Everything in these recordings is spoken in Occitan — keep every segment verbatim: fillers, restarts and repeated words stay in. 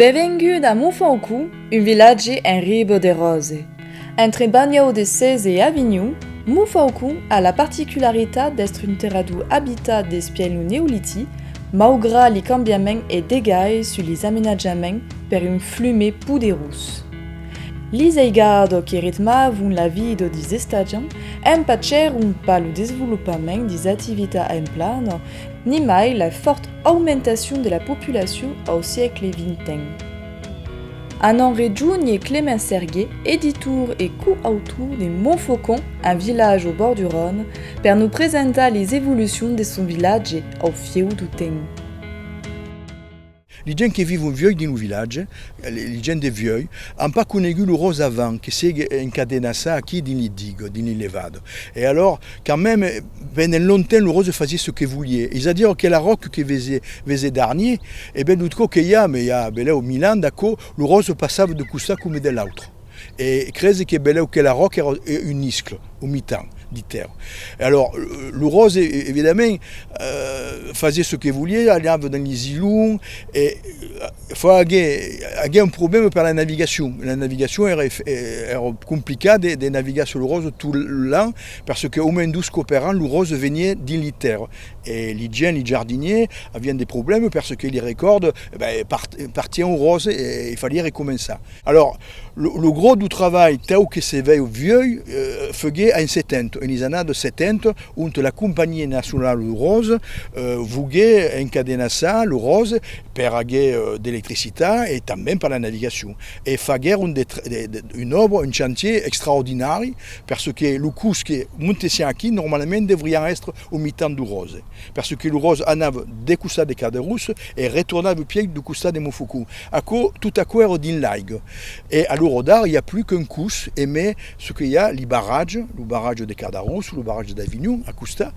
Benvengut a Montfaucon, un vilatge en riba de ròse. Entre Banhèu de Sés e Avinhon, Montfaucon a la particularitat d'èstre un terrador abitat despièi lo Neolitic, maugrat li cambiaments e degalhs sus lis amenatjaments per un flume poderós. Lis aigadas que ritmavon la vida dis estatjants empachèron pas lo desvolopament dis activitats en plana, ni mai la fòrta aumentacion de la populacion au siècle vint-e-un. Anam rejónher Clément Serguet, editor e coautor de Montfaucon, un village au bord du Rhône, per nos presentar lis evolucions de son vilatge au fieu dau temps. Li gents que vivon vieu dins lo vilatge, li, li gents de vieu, an pas conegut lo ròse avant que siegue encadenassat aquí dins li digas, dins li levadas. E alòr, quand même, pendent longtemps lo ròse fasié çò que volié. Es a dire que la ròca que vese, vese darnier, e ben, lo còp que i a, mai i a belèu mil ans d'aquò, lo ròse passava de costat coma de l'autre. E crese que belèu que la ròca èra, eh, un iscle, au mitan, ditz-èra. E alòr, lo ròse, e-, evidament, eh, fasié çò que volié, anava dins lis ilons, e, eh, fagué, agué un problèma per la navigacion. La navigacion èra, eh, èra complicat de, de navigar sus lo ròse tot l'an, perque au mens dos còps per an, lo ròse venié dins li tèrra. E li gents, li jardiniers, avián de problèmas, perque li recòrdas, eh ben, part-, partián au ròse e, e falié recomençar. Alòr, lo, lo gròs dau travalh, tau que se vei vieu, eh, fugué en setanta, en lis annadas setanta, ont la Companhia Nacionala dau Ròse, eh, vogué encadenassar lo ròse per aguer, eh, d'electricitat e tanben per la navigacion. E faguèron de tr-, de, de, una òbra, un chantier extraordinari, perque lo còs que montessián aquí, normalament, deurián èstre au mitan dau ròse. Perque lo ròse anava de costat de Cadarós e retornava pièi dau costat de Montfaucon. Aquò, tot aquò èra dins l'aiga. E a l'ora d'ara, i a plus qu'un còs, emé çò que i a, li barratges, lo barratge de Cadarós, lo barratge d'Avinhon, a costat.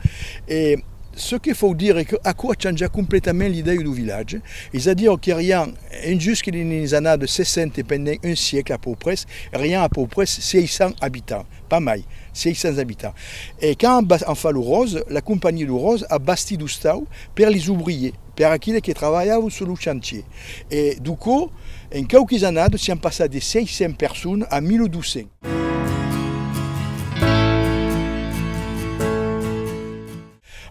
E çò que fau dire que aquò a chanjat completament l'idèia dau vilatge, es a dire qu'erián, en jusque dins lis annadas seissanta, pendent un siècle à peu près, erián à peu près sièis cents abitants. Pas mai, sièis cents abitants. E quand an bas-, an fach lo ròse, la Companhia dau Ròse a bastit d'ostaus per lis obriers, per aqueles que travalhavon sus lo chantier. E dau còp, en quauquis annadas, siam passats de sièis cents personas a mila dos cents.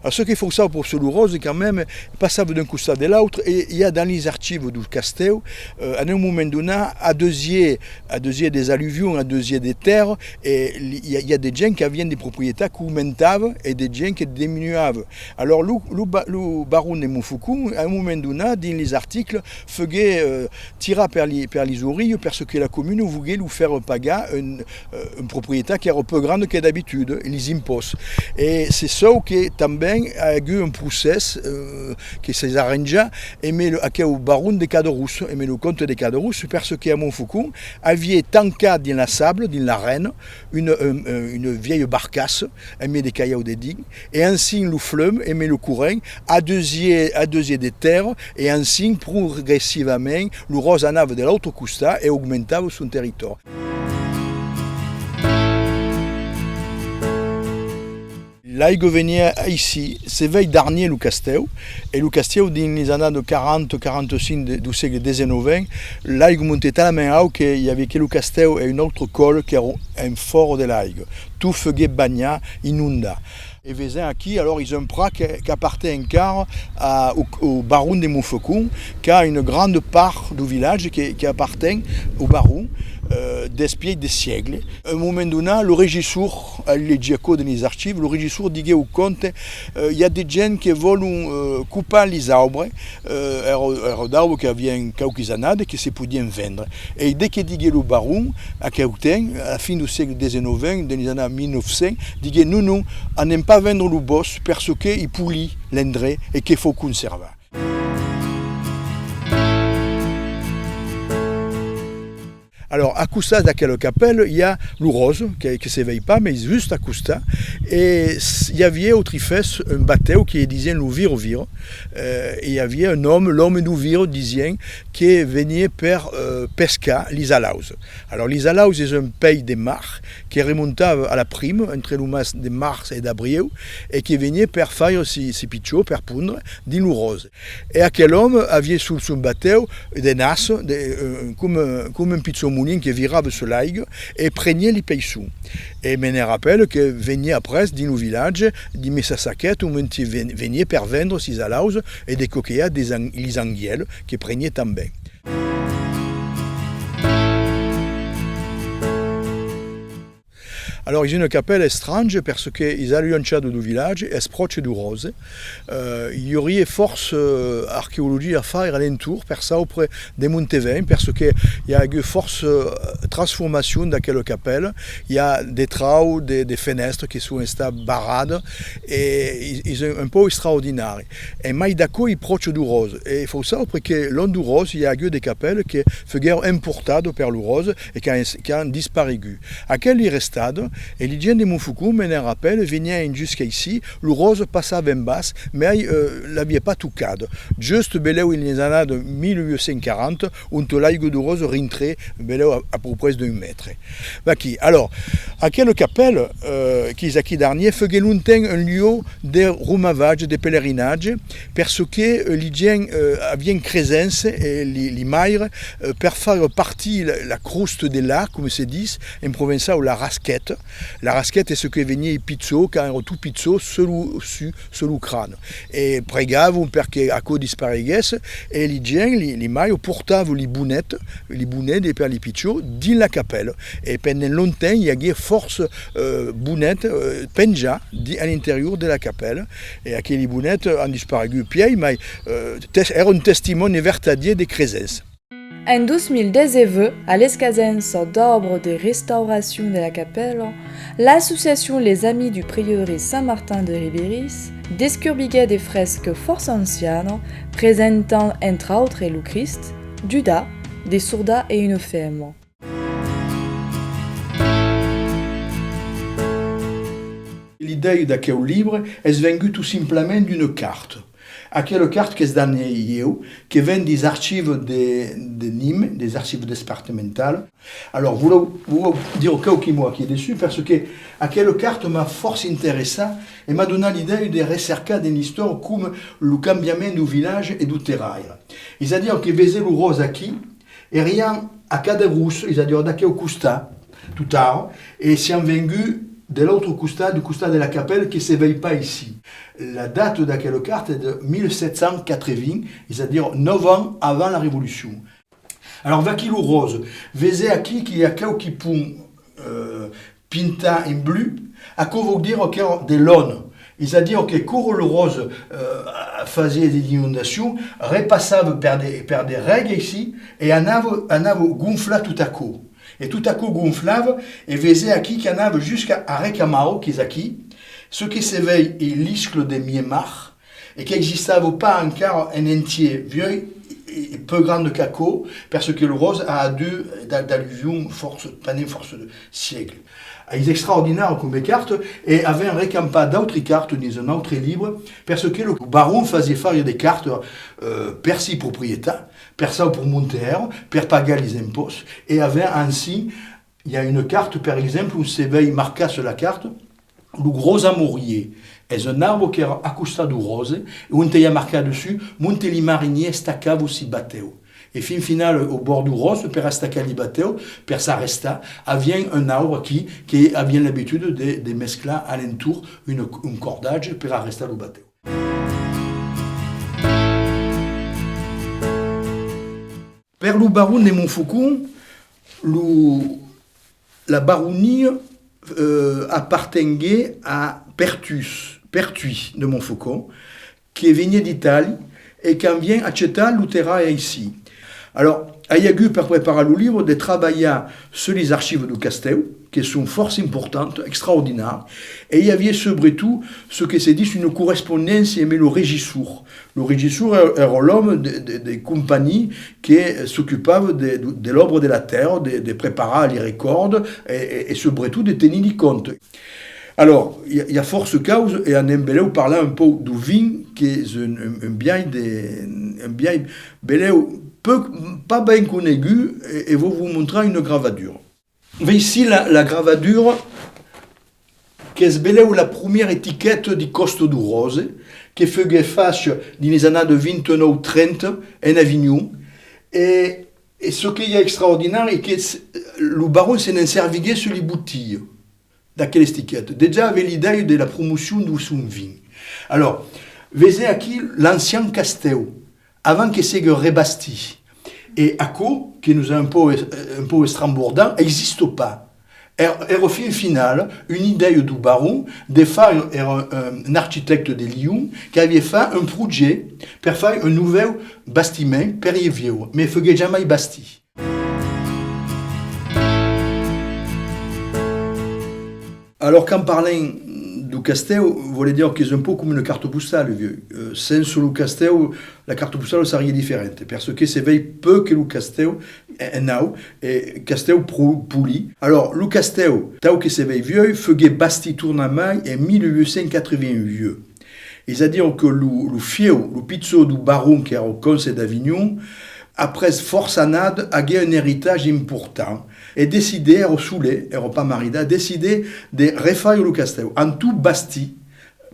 A çò que fau saupre sus lo ròse, quand même, passava d'un costat de l'autre, e i a dins lis archivas dau castèu, eh, a un moment donat, a desièr, a desièr des alluvions, a desièr de tèrra, e li, i a, i a de gents qu'avián de proprietats qu'aumentavan e de gents que diminuavan. Alòr, lo, lo ba-, lo baron de Montfaucon, a un moment donat, dins lis articles, fugué, eh, tirat per li, per lis orilhas, perque la comuna vogué lo faire pagar un, eh, un proprietat qu'èra pus grand que d'abitude, lis impòsts. E se sap que tanben a agut un procès, eh, que s'es arranjat emé lo, aqueu baron de Cadarós, emé lo comte de Cadarós, perque a Montfaucon avié tancat dins la sabla, dins l'arena, una, un, un, una vièlha barcassa, emé de calhaus dedins, e ansin lo flum, emé lo corrent, a desièr, a desièr de tèrra, e ansin progressivament lo ròse anava de l'autre costat e augmentava son territòri. L'aiga venié aicí, se vei darnier lo castèu, e lo castèu dins lis annadas quaranta, quaranta-cinc de, dau sègle dètz-e-nòven, l'aiga montèt talament aut que i avié que lo castèu e un autre còl qu'èra en fòra de l'aiga. Tot fugué banhat, inondat. E vesèm aquí, alòr, es un prat que, qu'aparten encara a, au, au baron de Montfaucon, qu'a una granda part dau vilatge que, qu'aparten au baron, eh, despièi de siècles. A un moment donat, lo regissor, al legir aquò dins lis archivas, lo regissor digué au comte, eh, i a de gents que vòlon, eh, copar lis aubres, eh, èra, èra d'aubres qu'avián quauquis annadas que se podián vendre. E de que digué lo baron, aqueu temps, a la fin dau sègle dètz-e-nòven, dins lis annadas mila nòu cents, digué: non, non, anem pas vendre lo bòsc, perque i polit l'endrech e que fau conservar. Alors, a costat d'aquela capèla, i a lo Ròse, que, que se vei pas, mai just a costat, e s-, i aviá autrifèrs un batèu que disián lo Vira-Vira, eh, e i aviá un òme, l'òme dau Vira, disián, que veniá per, eh, pescar lis alaus. Alors, lis alaus es un pèis de mar que remontava a la prima, entre lo mes de març e d'abriu, e que veniá per faire si, si pichons, per pondre, dins lo Ròse. E aquel òme aviá sul son batèu de nassa, de, eh, coma, coma un pichon molin que virava sus l'aiga e preniá li peissons. E me ne rapèle que veniá après dins lo vilatge, dins Messasaquet, ont ven-, veniá per vendre sis alaus e de coquelhar des an-, lis anguièls que preniá tanben. Alors, es una capèla estrange, perçò que es aluenchada dau vilatge, es pròche dau Ròse. Eh, i auriá fòrça, eh, arqueologia a faire a l'entorn per saupre de monte ven, perçò que i a agut fòrça, eh, transformacion d'aquela capèla. I a de traucs, de, de fenèstras que son estats barradas, e es, es un, un pauc extraordinari. E mai d'aquò, es pròche dau Ròse. E fau saupre que long dau Ròse, i a agut de capèlas que fuguèron emportadas per lo Ròse e qu'an, qu'an disparegut. Aquela es restada, e li gents de Montfaucon, me ne rapèle, venián jusqu'aicí, lo Ròse passava en bas, mai, eh, l'aviá pas tocada. Just belèu en las annadas mil uèch cents quaranta, ont l'aiga dau Ròse rintrèt belèu a, a pauc près d'un mètre. Vaquí. Alors, aquela capèla, eh, qu'es aquí darnièr, fuguèt longtemps un lieu de romavatge, de pelerinatge, perçò que, eh, li gents, eh, avián cresença, e li, li maires, eh, per faire partir la, la crosta de lach, coma se ditz en provençau, la rasqueta. La rasqueta es çò que veniá i pichons, quand èran tot pichons, sus lo, sus, sus lo crane. E pregavan per que aquò dispareguèsse, e li gents, li, li maires, portavan li bonets, li bonets de per li pichons dins la capèla. E pendent longtemps, i aguèt fòrça, eh, bonets, eh, penjats di-, a l'interior de la capèla. E aqueli bonets an disparegut pièi, mai, eh, tes-, èra un testimòni vertadièr de cresença. En dos mil dètz-e-uèch, a l'escasença d'òbras de restauracion de la capèla, l'associacion Les Amis du Prieuré Saint-Martin de Ribérys descurbiguèt de frescas fòrça ancianas, presentant, entre autres, lo Crist, Judas, de sordas e una femna. L'idèia d'aqueu libre es vengut tot simplament d'una carta. Aquela carta qu'es darnièr ieu, que ven dis archivas de, de Nimes, des archives départementales. Alors, volèu, volèu dire quauqui mots aquí dessús, perçò que aquela carta m'a fòrça interessat e m'a donat l'idèia de recercar dins l'istòria coma lo cambiament dau vilatge e dau terraire. Es a dire que vese lo Ròse aquí, eriam a Cadebrossa, es a dire d'aqueu costat, tot ara, e siam venguts de l'autre costat, dau costat de la capèla que se vei pas aicí. La data d'aquela carta es de mil sèt cents quatre-vints, es a dire nòu ans avant la Revolucion. Alors, vaquí lo Ròse. Vese aquí que i a quauqui ponts, eh, pintats en blu. Aquò vòu dire qu'èra de lona. Es a dire que quora lo Ròse, eh, fasiá de l'inondacion, repassava per de, per de règas aicí e anava, anava gonflar tot aquò. E tot aquò gonflava e vese aquí qu'anava jusqu'a Recamau, qu'es aquí. Çò que se vei es l'iscle de Mièmar, e qu'existava pas encara en entièr, vuei, e, e pus grand qu'aquò, perçò que lo Ròse a adut d'a-, d'alluvions fòrça, pendent fòrça de siècles. Es extraordinari coma carta, e avèm recampat d'autri cartas dins un autre libre, perçò que lo baron fasiá faire de cartas, eh, per si proprietat, per saupre monte èra, per pagar lis impòsts, e avèm ansin, i a una carta, per exemple, ont se vei marcat sus la carta, lo gròs amorièr. Es un arbre qu'èra a costat dau Ròse, e ont i a marcat dessús, monte li marinièrs estacavan si batèus. E fin finala, au bòrd dau Ròse, per estacar li batèus, per s'arrestar, avián un arbre aquí que avián l'abituda de, de mesclar a l'entorn un, un cordatge per arrestar lo batèu. Per lo baron de Montfaucon, lo, la baronia, eh, apartenguèt a Pertús, Pertuis de Montfaucon, que veniá d'Itàlia e qu'avián achetat lo terratge aicí. Alors, ai agut per preparar lo libre de trabalhar sus lis archivas dau castèu, que son fòrça importants, extraordinaris, e i aviá subretot çò que se ditz una correspondéncia emé lo regissor. Lo regissor èra, èra l'òme de, de, de companhia que s'ocupava de, de, de l'òbra de la tèrra, de, de preparar li recòrdas e, e, e subretot de tenir li compte. Alors, i a, i a fòrça causas e anem belèu parlar un pauc dau vin, qu'es un, un, un biais de, un biais belèu pauc, pas ben conegut, e, e vau vos mostrar una gravadura. Veicí la, la gravadura qu'es belèu la promiera etiqueta di Còsta dau Ròse, que fuguèt facha dins las annadas vint-e-nòu trenta en Avinhon, e, e çò que i a extraordinari es que s-, lo baron se ne'n serviguèt sus li botilhas d'aquela etiqueta. Dejà aviá l'idèia de la promocion dau son vin. Alors, vesètz aquí l'ancian castèu, avant que segue rebastit. E aquò, que nos es un pauc, un pauc estrambordant, exista pas. Èra, èra fin finala una idèia dau baron de faire, èra un, un arquitècte de Lion qu'aviá fach un projècte per faire un novèu bastiment per i viure, mas fuguèt jamai bastit. Alors, quand parlem dau castèu, vòle dire qu'es un pauc coma una carta postala, Viuèi. Euh, sensa lo castèu, la carta postala seriá diferenta, perque se vei pus que lo castèu en naut, e castèu pro-, polit. Alors, lo castèu, tau que se vei Viuèi, fuguèt bastit tornamai en mila uèch cents quatre-vints-uèch. Es a dire que lo, lo fièu, lo pichon dau baron, qu'èra comte d'Avinhon, après fòrça annadas, aguèt un eritatge important e decidèt, èra solet, èra pas maridat, decidèt de refaire lo castèu, amb tot bastit,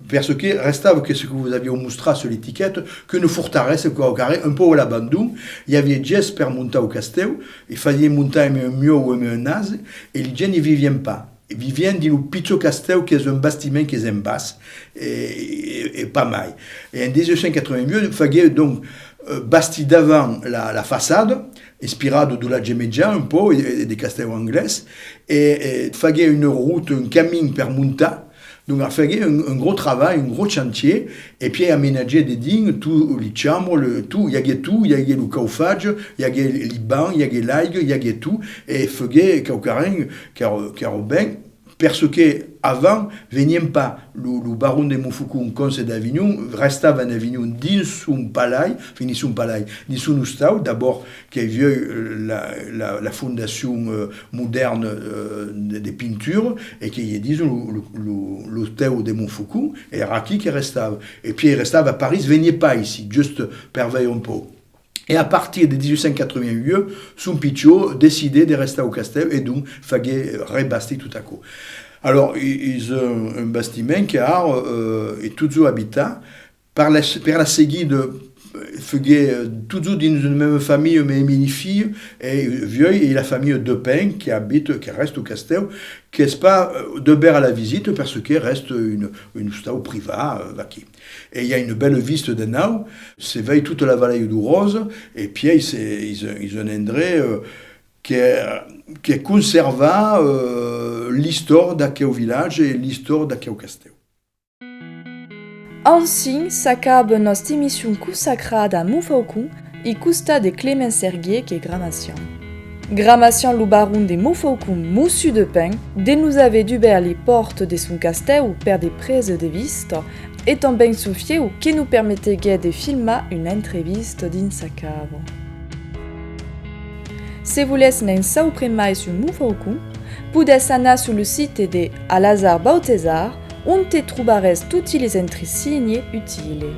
perque restava que çò que vos aviá mostrat sus l'etiqueta, qu'una fortaressa, quauquarren un pauc a l'abandon, i aviá ges per montar au castèu, e faliá montar emé un miòu o emé un ase, e li gents i vivián pas. Vivián dins lo pichon castèu, qu'es un bastiment qu'es en bas, e, e, e pas mai. E en dètz-e-sèt cent quatre-vingt-uèch, faguèt donc, euh, bastir davant la, la façada, inspirada dau Latge Mejan un pauc, e, e de castèu anglés, e, e faguèt una rota, un camin per montar. Donc, faguèt un, un gròs trabalh, un gròs chantièr, e pièi amenatgèt dedins tot, li chambras, le, tot, i aguèt tot, i aguèt lo caufatge, i aguèt li bancs, i aguèt l'aiga, i aguèt tot, e faguèt quauquarren qu'èra, qu'èra ben, perque avant venián pas, lo, lo baron de Montfaucon, comte d'Avinhon, restava en Avinhon dins son palais, enfin, dins son palais, dins son ostau, d'abòrd que Viuèi, euh, la, la, la fondacion, euh, modèrna, euh, de, de pintura, e que i a, dison, lo, lo, lo, l'ostau de Montfaucon, èra aquí que restava. E pièi restava a París, veniá pas aicí, just per veire un pauc. E a partir de dètz-e-sèt cent quatre-vingt-uèch, son pichon decidèt de restar au castèu e donc faguèt rebastir tot aquò. Alors, i-, es un, un bastiment qu'ara, euh, es totjorn abitat. Per la, per la seguida, euh, fuguèt, euh, totjorn dins una mèma familha, mai emé li filhs, e Viuèi, e la familha Depin, que abita, que resta au castèu, qu'es pas, euh, dubèrt a la visita, perque resta un, un ostau privat, euh, vaquí. E i a una bèla vista de naut, se vei tota la valèia dau Ròse, e pièi se, es, es un endrech, euh, que, que conserva, euh, l'istòria d'aqueu vilatge e l'istòria d'aqueu castèu. Ansin s'acaba nòsta emission consacrada a Montfaucon, i costat de Clément Serguier qu'es gramacian. Gramacian lo baron de Montfaucon, Mossur Depin, de nos aver dubèrt li pòrtas de son castèu per de presas de vista, e tanben son fièu que nos permeteguèt de filmar una entrevista dins sa cava. Se volètz ne'n saupre mai sus Montfaucon, podètz anar sus lo site de Alazar Bautezard, onte trobaretz toti les entresenhas utiles.